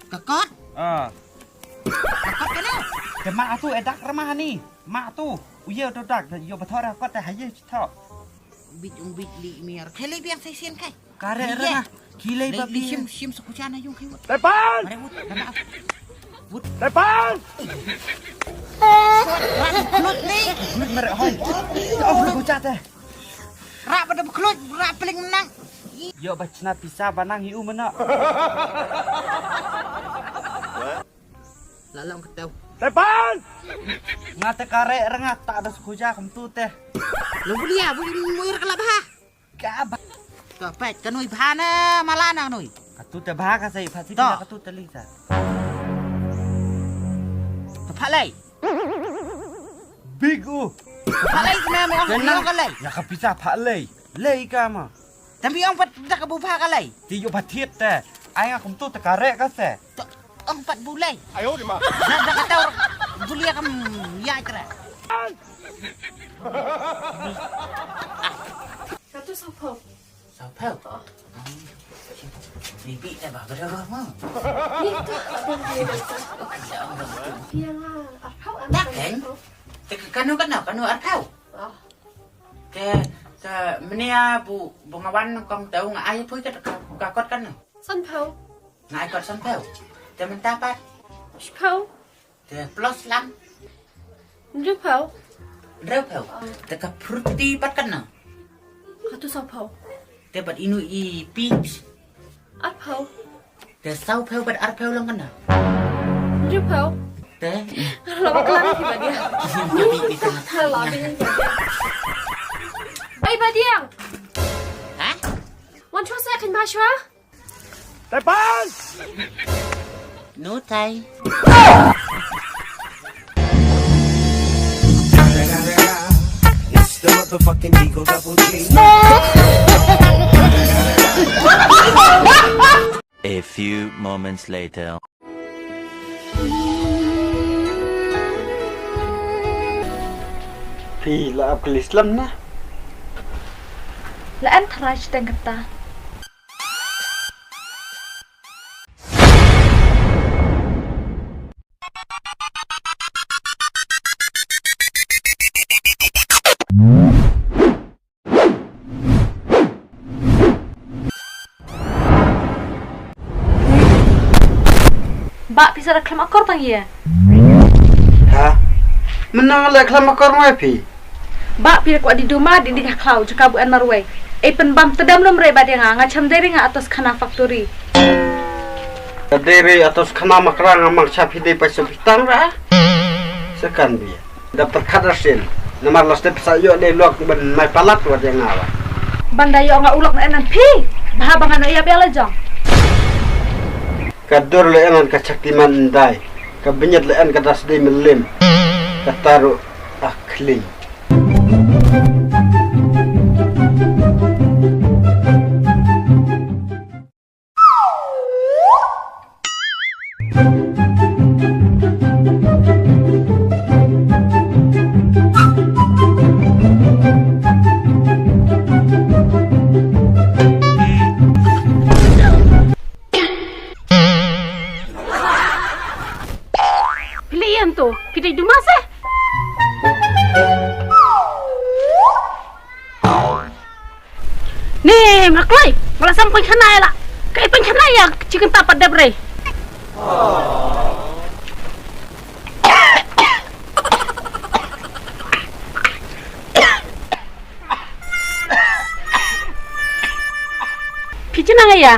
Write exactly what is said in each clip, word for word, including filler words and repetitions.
Ka kot? Ah. Ka kot ka ne? Te ma tu e dak rama ni. Ma tu. Uye tu dak yo ba thor kot te haye thor. Bit ung bit li miar. Khele biang sai sien kai. Kare ranga. Khele ba bi. Shim shim sa kuchana yung kai wut. Tepan! Mare wut. Dana. Wut. Tepan! Lut ni. Wut mare hoi. Of lu kuchate. Rak pada beklut, rak paling menang. Yo ba chna pisa ba nang hi u mena. Lalang ketau. Tepan! Nga te kare ranga tak ada sekuja kem tu te. Lu bulia, bulia muir kelap ha. Ka ba. To pet kanui bha na malana kanui. Katu te bha ka sai pha ti katu te lisa. To pha lei. Big u. Pha lei kena me ong ka lei. Ya ka pisa pha lei. Lei ka ma. Tapi ong pat da ka bu pha ka lei. Ti yo ba thiet te. Ai nga kum tu te kare ka se. To ong pat bu lei. Ayo di ma. Na da ka tau bu lei kam ya tra. Katu sapo. Sapo. Bibi te ba ka da ma. Ni tu ada ni. Yang apa? Dak kan? Te kanu kanu kanu arphew. Te te menia bu bu nga wan kong tau nga ai pui ka ka kot kanu. Sanphew. Nga ai kot sanphew. Te mynta pat. Shiphew. Te plus lang. Hynriewphew. Hynriewphew. Te ka fruity pat kanu. Katu sawphew. Te pat inu i peach. Arphew. Te sawphew bad arphew lang kane. Hynriewphew. Te. Lo ba klang ki ba dia. Ni ta ta la ba dia. Ai ba dia. Ha? Wan chwa sa kan ba chwa. Tepan! No tai. It's the motherfucking Eagle Double G. A few moments later. Phi la ap kali slem na. La an tharai chiteng kata. Bah, phi sa da khlem akor tang ïa. Ha? Mynta la khlem akor mai phi. Bah, phi da kwah di duma di di ka khlaw jaka bu en marwei. Ei pynbam tedam lum rei ba dia nga nga cham dei ri nga atos khana factory. Ka dei ri atos khana makra nga mang cha phi dei paisa phi tang ra. Sekan bi. Da pyrkhat da sien. Namar la step sa ïoh dei lok ban mai palat wat ïa nga ba. Ban da ïoh nga u lok na en phi. Bha ba nga na ïa bia la jong. Ka dur la en ka chakti man ndai. Ka bniat la en ka das dei melim. Ka taru a khling. Pilihan tu, pidai duma seh. Ni, maklai, malah sampai kena ya lah. Kai pun kena ya, chicken tapa dep re. Phi china nga ïa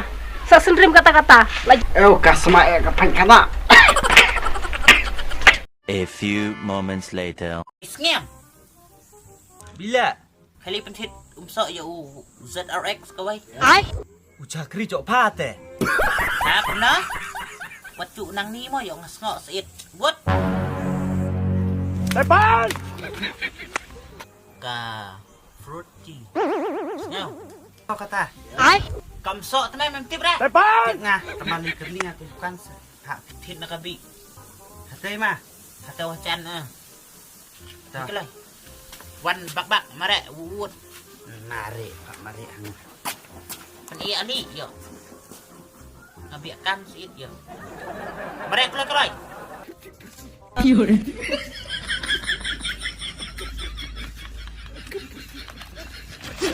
sa sendrim kata-kata. Laj- Eu ka sma e ka phankana. A few moments later. Sngem. Bila? Khali pynthit um sok ïa u Z R X kawei. Ai. U chakri jok pha te. Hap na. Wat tu nang ni mo ïa nga sngo seit. Wot. Tepan. Ka fruity. Sngem. Kata. Ai. Kam sok tmai mem tip ra. Tepan. Tip nga. Teman li kerni aku bukan se. Ha, pynthit na ka bi. Hatai ma. Hatai wachan ah. Wan bak bak mare wut. Mare bak mare hang. Kan iya ali yo. Nga biak kan sit yo. Merek lo kroi.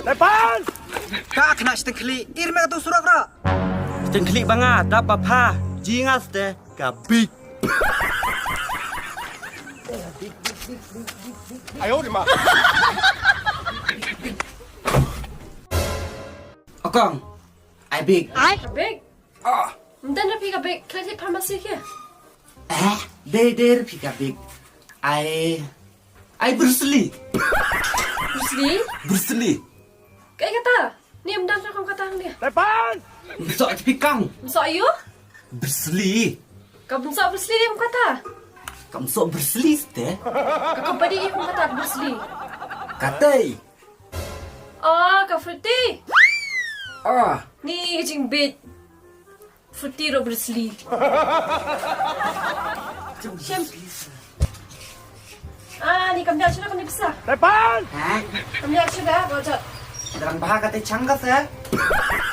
Lepas. Ka kena setengkli. Ir me tu surak ra. Setengkli banga dap bapha. Jingas te ka big. Ayo di ma. Okong. Ai big. Ai big. Ah. Mdan ra phi ka big. Klet hit pharmacy ke. Eh, dei dei ra phi ka big. Ai ai Bruce Lee. Bruce Lee? Bruce Lee. Kai kata. Ni mdan ra kam kata ni. Tepan. Mso ti pikang. Mso ayo? Bruce Lee. Kam mso Bruce Lee ni kam kata. Kam mso Bruce Lee te. Ka kam padi ni kam kata Bruce Lee. Katai. Ah, ka fruity. Ah. Ni jing bit. Fruity ro Bruce Lee. Shem. Ah, ni kam dia chuna kam ni pisa. Tepan. Ha? Kam dia chuna ko jot. Darang baha kate chang ka se.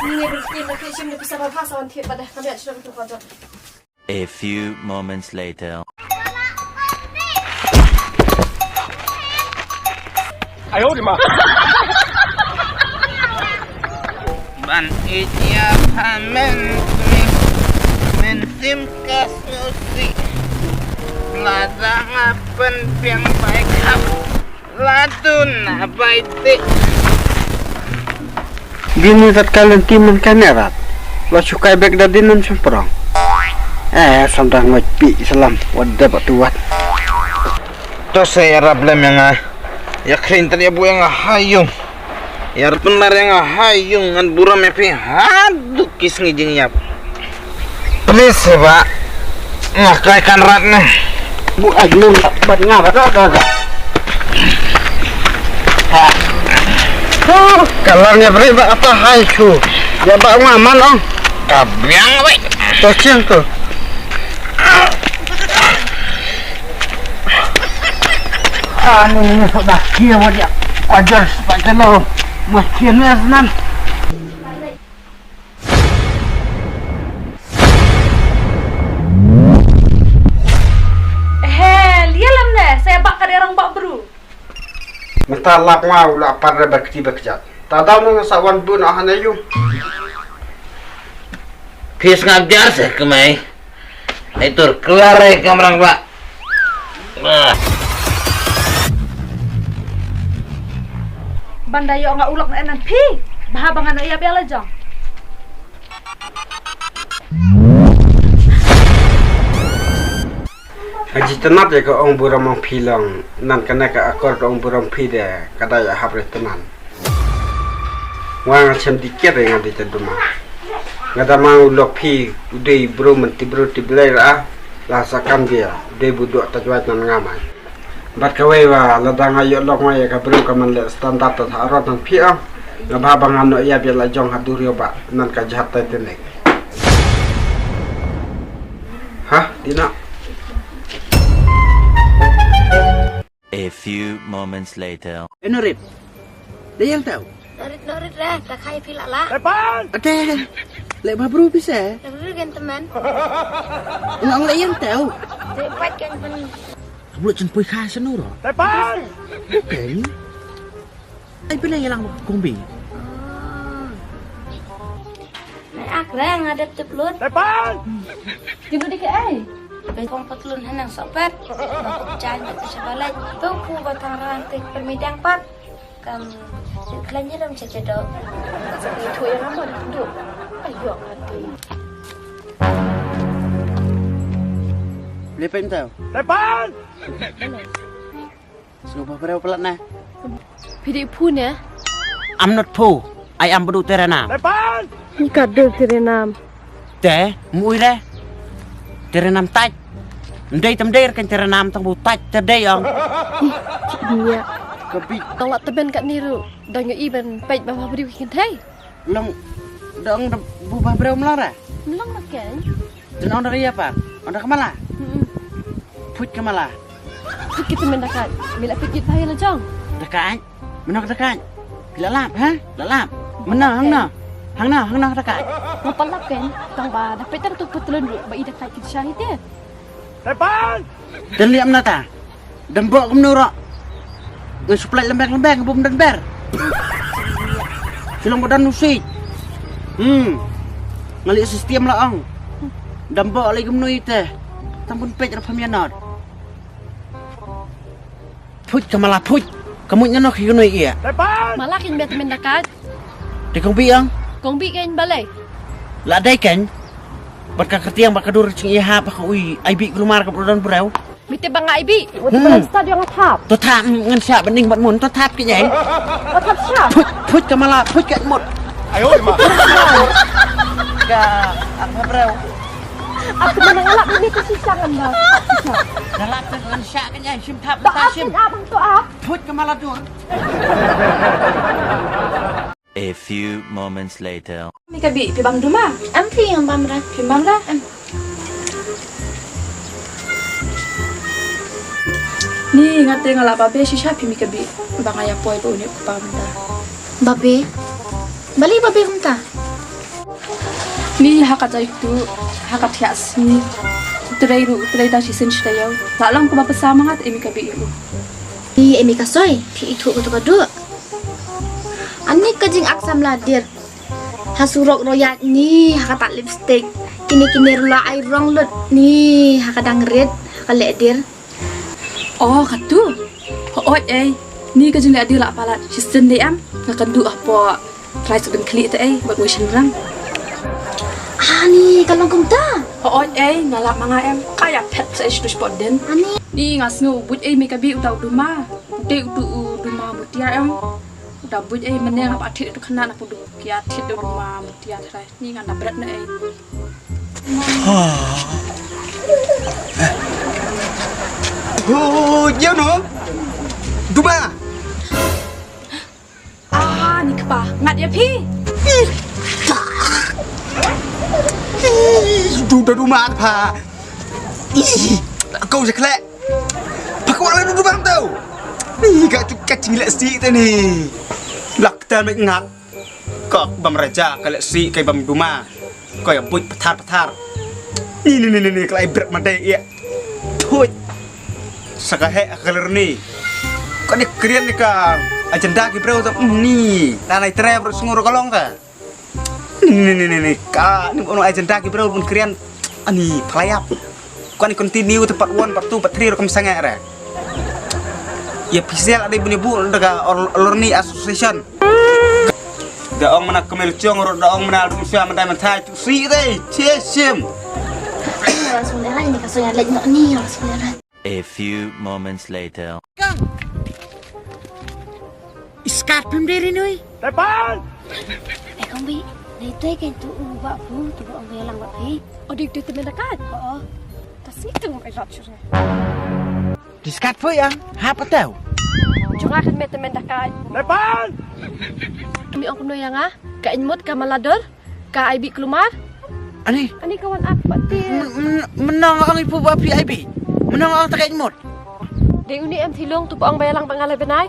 Ni ni Bruce Lee na ke shem ni pisa ba pasa wan thiet pada. Kam dia chuna kam tu ko jot. A few moments later. Ayo di ma. Ban ïa pha men men sim ka susi. Lada nga pynbiang bai khap. Ladun na bai te. Bini tat kalen timen kane rat. Lo sukai bek da dinan semprong. Eh, samdang ngot pi salam. Wat da batu wat. To se ya rap lem yang ah. Ya krin tadi abu yang hayung. Ya rap benar yang hayung ngan buram ya pi. Hadu kis ngi jing yap. Please ba. Nga kai kan rat ne. Bu ai nun bat nga ba ka ka. Kalam ya beri ba apa hai ku. Ya ba nga man ong. Ka biang wei. To chiang to. Anu ni dah kia wajak. Ajar sepatah lo. Makin nan. He, lia lam ne, sa ïa bak ka dei rang bak bru. Mynta lap nga u la pat re ba kti ba kjat. Ta daw nga sa wan bun ah ne yu. Pis nga biar se kemai. Ai tur kelar ai kamrang ba. Ban da ïoh nga u lok na en nan phi. Bha ba ngan ïa bia la jong. Nga ji tnat ïa ka ong burom ong phi long nan kane ka akor ka ong burom phi de ka da ïa hap re tnat. Wa nga chem di kiat nga di taduma. Nga da mang u lok phi u dei bru men ti bru ti blei ra la sa kam dia u dei bu dok ta jwat nan nga mai. Bat kawei wa la da nga ïoh lok nga ïa ka bru ka man le standard ta tha rot nan phi ah. Nga ba ba nga no ïa bia la jong ha du rio ba nan ka jhat tai tenek. Ha, dina. A few moments later. Enorit. Le yang tau. Norit norit re, ta khai phi la la. Ate. Le ba bru phi se. Le bru gen teman. Nong le yang tau. Te pat gen pen. Bulu chen pui kha senu ro. Tepan. Bukan. Ai phi le yang lang kong bi. Nai ak re nga dep tip lut. Tepan. Tiba dikit ai. Bai kong patlun hanang sopet. Jan dek sebalai. Tu ku batang rang tik permidang pat. Kam klan je dong cecedok. Itu yang amat duduk. Ayo hati. Lepet tau. Tepan. Sngewbha briew palat na. Phi dei phu ne? I'm not phu. I am Badu Terenam. Ni ka dei Terenam. Te mui re. Terenam tait. Ndei tam dei kan Terenam tang bu tait te dei ong. Ih, cik dunia. Ka bi. Tang la teben kat ni ru. Dang ngi iben peit ba ba briew kin thei. Long dong da bu ba briew mlong ra. Mlong na ken. Dun ong da ria pa. Ong da kamala. Hmm. Phuit kamala. Phuit kita men da kat. Mila phuit kit bai la jong. Da kat. Mano da kat. Pila lap ha? La lap. Mano hang no. Hangna, hangna da ka. Nga pynlap ken, tang ba da peit tang tu putlun ruh ba i da kai kin shah hi te. Tepan! Ten liam na ta. Dam bok kumno ro. Ngan suplai lembek-lembek bum dan ber. Silang badan nusi. Hmm. Ngali sistem la ong. Dam bok lagi kumno ite. Tang pun peit ra pham yanot. Phuit ka mala phuit. Ka muit nano ki gunoi ia. Mala kin bet men dakat. Te kong bi ang. Kong bi ken balai. La dai ken. Bat ka kertiang bat ka dur ching ia ha ba ka ui ai bi kulmar ka prodon breu. Mite bang ai bi. Wat Hmm. Balang stad yang thap. To thap mm, ngan sha bening bat mun to thap ki nyai. Wat thap sha. Phuit phuit ka mala phuit ka mut. Ayo ma. Ka apa breu. Aku mana ngalap ini tu sisa ngam dah. Ngalap tu ngan sha ki nyai sim thap. To Tasim. Akin abang to ap. Phuit ka mala dur. A few moments later. Mi ka bi, phi bam duma? Em phi yang bam ra. Phi bam ra? Em. Ni nga te nga la babe shisha phi mi ka bi. Ba nga ya poi ba uni ku bam da. Babe. Bali babe kumta. Ni ha ka jai tu, ha ka thiah sngi. Trei ru, trei ta shisien shi ta yau. La long ku ba pesa mangat emi ka bi u. Ni emi ka soi, phi ithu ka tu ka du. Ani ka jing aksam la dir. Ha surok royak ni ha ka tak lipstick. Kini kini rula ai rong lut ni ha ka dang rit ha ka lek dir. Oh katu. Ho oi ei. Ni ka jing lek dir la palat. Shisien de am. Nga kan du ha po. Trai sa ben khali te ei. Bat wei shin rang. Ani ka long kumta. Ho oi ei nga lap ma nga em. Ka ya phet sa ei shu spot den. Ani. Ni nga sngew buit ei me ka bi u dau duma. U te u tu u duma mutia em. U dau buit ei mene nga ba thit tu khana na pu du. Kia thit tu duma mutia trai. Ni nga na bret na ei. Ho, jauh no. Duma. Ah, ni kpa, ngat ya phi. Ih, dah duma kpa. Ih, kau je khlek. Pakwa la duma tau. Ih, ka tu ka ching lek si te ni. Lak ta mek ngat. Ka bam raja ka lek si ka bam duma. Ka ya buit pathar pathar. Ni ni ni ni ni ka lai bret ma dei ya. Thuit. Sa ka heh ka ler ni. Ka ni krian ni ka agenda ki breu ta, mm, ni. Na nai tre bro sngur ka long ta. Ni ni ni ni ni ka ni ono agenda ki breu bun krian. Ani phalayap. Ka ni continue ta part one, part two, part three ro kam sangeh re. Ya official ada bun bu daga Or-, Lorni Association. Da ong mana kemel chong ro da ong mana dum sha mana dai man thai tu si dei che sim. Langsung leran ni ka soya lek nok ni langsung leran. A few moments later. Iskat pim deri nui. Tepan. Eh kong bi, ni tu kan tu u ba pu tu ba ong ya lang ba pi. Oh dik tu temen dekat. Oh. Kasi tu ngai lap sure. Diskat pho yang ha patau. Jong nga kan met temen dakai. Lepas. Mi ong kumno yang ah? Ka in mut ka malador ka ai bi klumar. Ani. Ani kawan ak pati. Menang ang ipu ba pi ai bi. Menang ang takai in mut. Dei uni em thilong tu pa ong bayalang ba ngalai benai.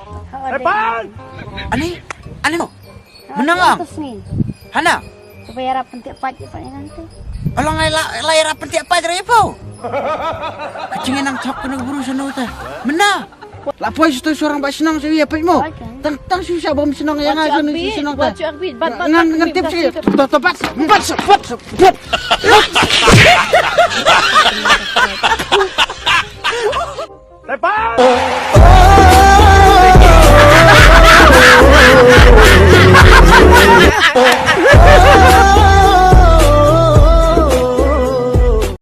Lepas. Ani. Ani mo. Menang ang. Hana. Supaya rap pentik pat je pat nanti. Alang ai la la rap pentik pat re po. Kacing nang chok kena buru sana uta. Mena. La poi situ seorang bak senang sih ya pimo. Tang tang sih siapa bom senang yang aja nih senang ta. Ngan ngan tip sih. Tot tot pat pat pat pat. Lepas.